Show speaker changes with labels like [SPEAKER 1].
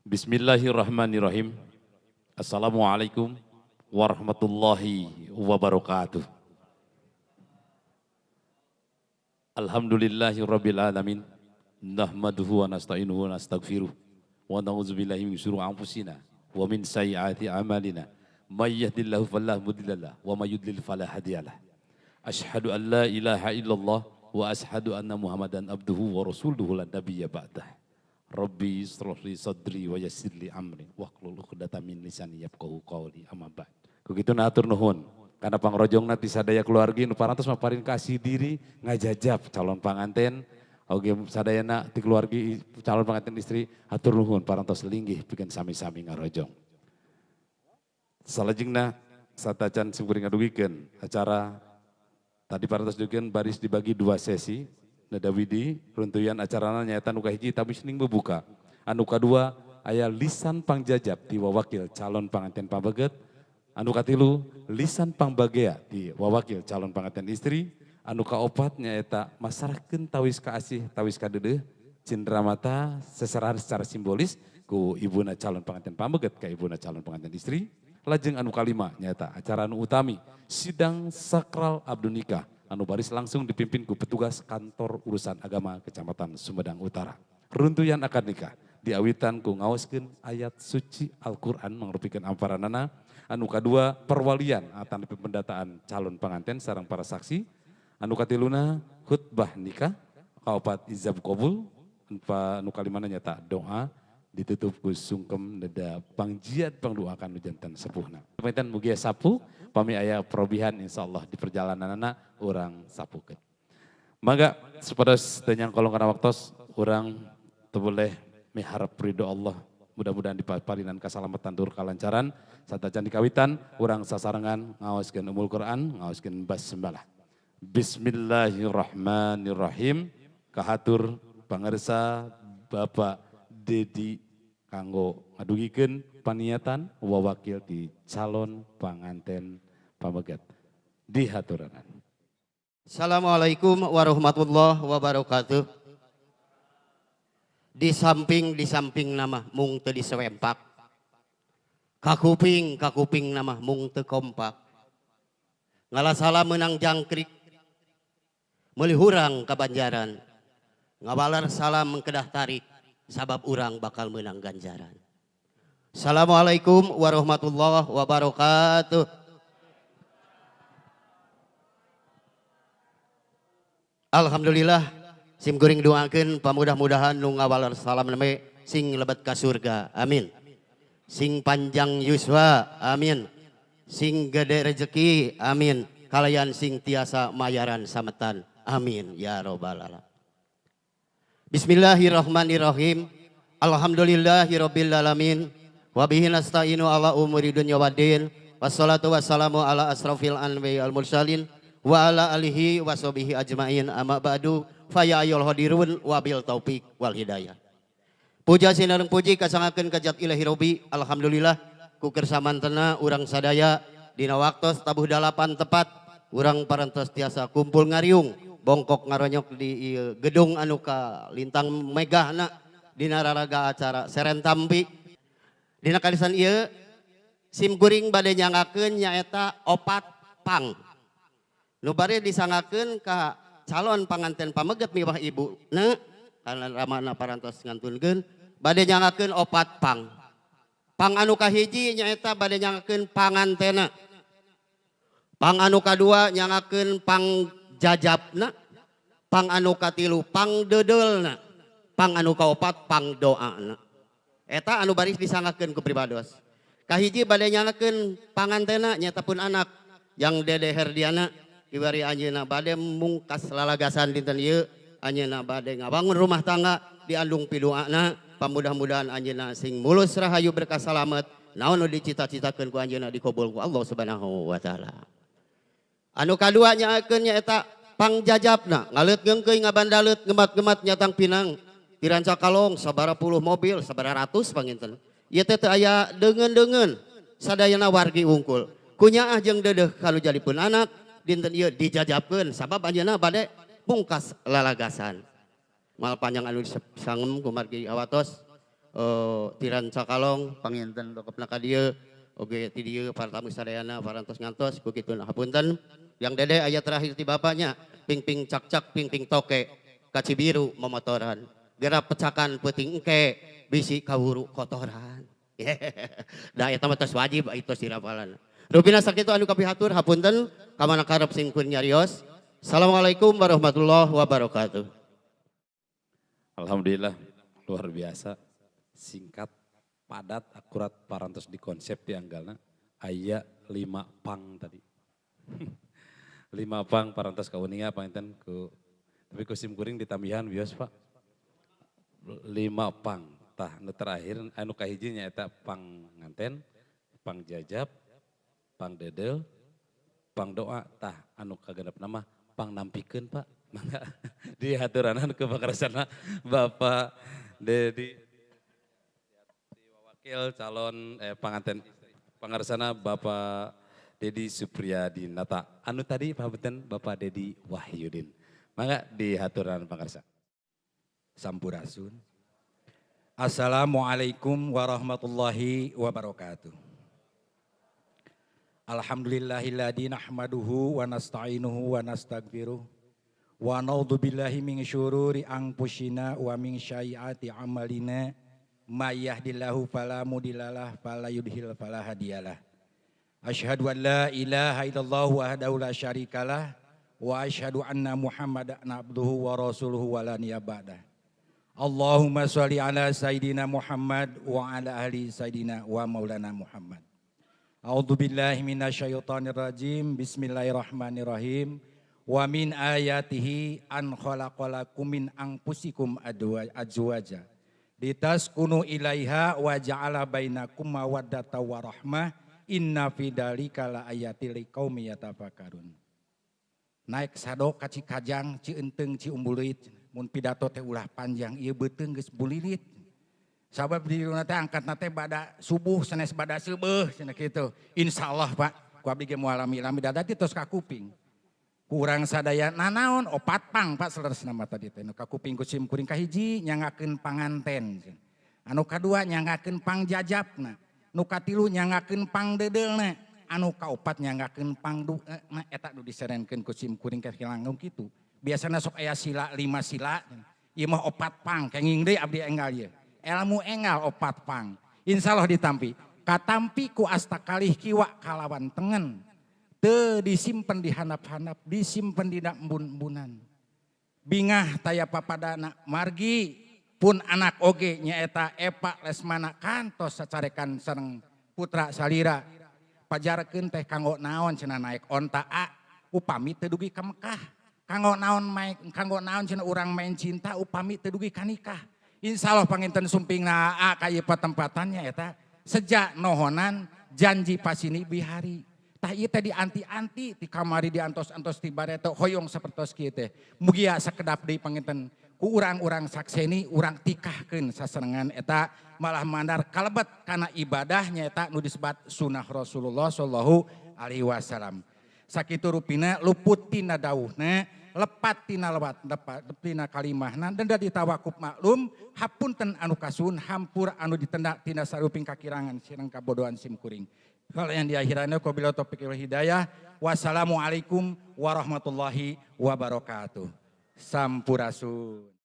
[SPEAKER 1] Bismillahirrahmanirrahim. Assalamualaikum warahmatullahi wabarakatuh. Alhamdulillahirabbil alamin. Nahmaduhu wa nasta'inuhu wa nastaghfiruh wa na'udzubillahi min syururi anfusina wa min sayyiati a'malina. May yahdihillahu fala mudhillalah wa may yudlil fala hadiyalah. Asyhadu an la ilaha illallah wa asyhadu anna Muhammadan abduhu wa rasuluhu la nabiyya ba'dah. Rabbi israh li sadri wa yassir li amri wahlul 'uqdatam min lisani yafqahu qawli, amma ba'd. Ku kitu hatur nuhun kana pangrojongna ti sadaya keluargi nu parantos maparin kasih diri ngajajab calon panganten oge sadayana ti keluargi calon panganten istri, hatur nuhun parantos linggih pikeun sami-sami ngarojong. Salajengna satacan simkuring ngadugikeun acara tadi parantos dugikeun baris dibagi dua sesi. Nada widi runtuyan acarana nyaeta nu kahiji tamis ning bebuka. Anu kadua aya lisan pangjajab ti wawakil calon panganten pabeget. Anu katilu lisan pangbagea ti wawakil calon panganten istri. Anu kaopat nyaeta masarahkeun tawis kaasih tawis kadeudeuh cindramata seserahan secara simbolis ku ibuna calon panganten pabeget ka ibuna calon panganten istri. Lajeng anu kalima nyaeta acara anu utami sidang sakral abdu nikah anu baris langsung dipimpin ku petugas kantor urusan agama Kecamatan Sumedang Utara. Runtuyan akad nikah diawitan ku ngaoskeun ayat suci Al-Qur'an mangrupikeun amparanana. Anu kadua perwalian atanapi pendataan calon panganten sareng para saksi. Anu katiluna khutbah nikah, kaopat ijab qabul, anu kalimana nyata doa ditutup ku sungkem deda pangjiat pangdoakan nu janten sepuhna. Panginten mugia sapu pami aya perobihan insyaallah di perjalananana urang sapukeun. Mangga supados teu nyangkolong kana waktos urang teu boleh miharep ridho Allah. Mudah-mudahan diparinan kasalamatan tur kalancaran satacan dikawitan urang sasarengan ngaoskeun Ummul Quran, ngaoskeun basmalah. Bismillahirrahmanirrahim. Kahatur pangersa Bapak Dedi kanggo ngadugikeun paniatan wawakil di calon panganten pamegat dihaturanan.
[SPEAKER 2] Assalamualaikum warahmatullahi wabarakatuh. Di samping nama mung teu disewempak. Kakuping kakuping nama mung teu kompak. Ngalasala meunang jangkrik. Meuli hurang ka Banjaran. Ngawalar salam kedah tarik. Sabab urang bakal menang ganjaran. Assalamualaikum warahmatullahi wabarakatuh. Alhamdulillah sim kuring doakeun pamudah-mudahan nu ngawalar salam neme sing lebet ka surga. Amin. Sing panjang yuswa. Amin. Sing gede rezeki. Amin. Kalayan sing tiasa mayaran sametan. Amin ya robbal alamin. Bismillahirrahmanirrahim. Alhamdulillahirabbil alamin. Wa bihi nasta'inu ala umuri dunya waddin. Wassalatu wassalamu ala asrafil anbiya'i wal mursalin wa ala alihi washabihi ajmain. Amma ba'du. Fa ya ayyuhal hadirun wabil taufik wal hidayah. Puja sinareng puji kasangakeun ka Zat Ilahi Robbi. Alhamdulillah ku kersamantena urang sadaya dina waktos tabuh 8 tepat urang parantos tiasa kumpul ngariung bongkok ngaronyok di gedung anu ka lintang megahna dina raraga acara Serentampi. Dina kalisan ieu sim kuring bade nyangakeun nyaeta opat pang. Nu bade disangakeun ka calon panganten pameget miwah ibu na karena ramana parantos ngantunkeun bade nyangakeun opat pang. Pang anu kahiji nyaeta bade nyangakeun pangantena. Pang anu kadua nyangakeun pang jajabna, pang anu katilu pang dedelna, pang anu kaopat pang doana. Eta anu baris disangakeun ku pribados. Kahiji bade nyangakeun pangantena nyaeta pun anak yang Dede Herdiana kiwari anjeunna bade mungkas lalagasan dinten ieu, anjeunna bade ngabangun rumah tangga diandung pidoana, pamudah-mudahan anjeunna sing mulus rahayu berkah salamet, naon nu dicita-citakeun ku anjeunna dikabul ku Allah Subhanahu wa taala. Anu kadua nyakeun nyaeta pangjajabna, ngaleut ngeungkeuy ngabandaleut ngemat-gemat nyatang pinang ti Rancakalong sabara puluh mobil sabara ratus panginten. Ieu teh teu aya deungeun-deungeun sadayana wargi wungkul. Kunyaah jeung deudeuh kalu jadi pun anak dinten ieu dijajabkeun sabab anjeunna bade pungkas lalagasan. Mal panjang anu sangem kumargi awatos. Ti Rancakalong panginten dokepna ka dieu oge ti dieu para tamu sadayana parantos ngantos ku kitu hapunten. Yang dede ayat terakhir ti bapaknya ping-ping cak-cak ping-ping toke kacibiru momotoran gerak pecakan peuting engke bisi kawuru kotoran. Da eta mah tos wajib itu sirapalan. Rupina sakitu anu kapihatur hapunten kamana karep singkun nyarios. Assalamualaikum warahmatullahi wabarakatuh.
[SPEAKER 1] Alhamdulillah luar biasa, singkat, padat, akurat, parantos di konsep di anggalna aya 5 pang tadi. 5 pang parantos kauninga panginten ku tapi ku sim kuring ditambihan bios Pak. 5 pang. Tah nu terakhir anu kahiji nyaeta pang nganten, pang jajab, pang dedel, pang doa. Tah anu kagenep nama pang nampikeun Pak. Mangga dihaturanan ke pakarasana Bapak Dedi wakil calon panganten pangarsana Bapak Dedi Supriyadinata. Anu tadi papunten Bapak Dedi Wahyudin. Mangga dihaturanan pangarsa.
[SPEAKER 3] Sampurasun. Assalamualaikum warahmatullahi wabarakatuh. Alhamdulillahilladzi nahmaduhu wa nasta'inuhu wa nastaghfiruh. Wa na'udzu billahi min syururi anfusina wa min sayyiati a'malina. May yahdihillahu fala mudhillalah fala yudhil fala hadiyalah. Asyhadu an la ilaha illallah wahdahu la syarikalah wa asyhadu anna Muhammadan abduhu wa rasuluhu wa la nabiyya ba'dah. Allahumma sholli ala sayidina Muhammad wa ala ahli sayidina wa maulana Muhammad. A'udzu billahi minasyaitonir rajim. Bismillahirrahmanirrahim. Wa min ayatihi an khalaqalakum min anfusikum azwaja litaskunu ilaiha wa ja'ala bainakum mawaddata wa rahmah inna fi dzalika laayatil liqaumin yatafakkarun. Naik sado ka Cikajang, Cienteng, Ciumbuleuit, mun pidato teh ulah panjang ieu beuteung geus bulilit. Sabab di diruna teh angkatna teh bada subuh sanes bada seubeuh cenah kitu. Insyaallah Pak, ku abdi ge moal lami-lami da tos ka kuping. Kurang sadaya nanaon opat pang Pak seleresna mah tadi teh nu kakuping ku sim kuring kahiji nyangakeun panganten, anu kadua nyangakeun pangjajabna, nu katilu nyangakeun pangdeudeulna, anu kaopat nyangakeun pangdueuna. Eta nu diserenkeun ku sim kuring ke langgung kitu. Biasana sok aya sila 5 sila, ieu mah opat pang kenging deui abdi enggal ieu. Ilmu enggal opat pang. Insyaallah ditampi. Katampi ku asta kalih kiwa kalawan tengen. Teu disimpen di handap-handap, disimpen di embun-embunan. Bingah taya papadana margi pun anak oge nyaeta Epa Lesmana kantos sacarekan sareng putra salira. Pajarkeun teh kanggo naon cenah naik onta a upami teu dugi ka Mekah. Kanggo naon main, kanggo naon cenah urang main cinta upami teu dugi ka nikah. Insyaallah panginten sumpingna a ka ieu patempatannya eta sejak nohonan janji pasini bihari. Tah ieu teh dianti-anti ti kamari diantos-antos ti bareto hoyong sapertos kieu teh. Mugia sakedap deui panginten ku urang-urang sakseni urang tikahkeun sasarengan eta malah mandar kalebet kana ibadahnya eta nu disebat sunah Rasulullah sallallahu alaihi wasallam. Sakitu rupina luput tina dawuhna, lepat tina lewat, lepat tina kalimahna dan ditawakup maklum hapunten anu kasun hampur anu ditendak tina saruping kakirangan sareng kabodohan sim kuring. Kalau yang di akhirannya qabila taufiq wal hidayah. Wassalamualaikum warahmatullahi wabarakatuh. Sampurasun.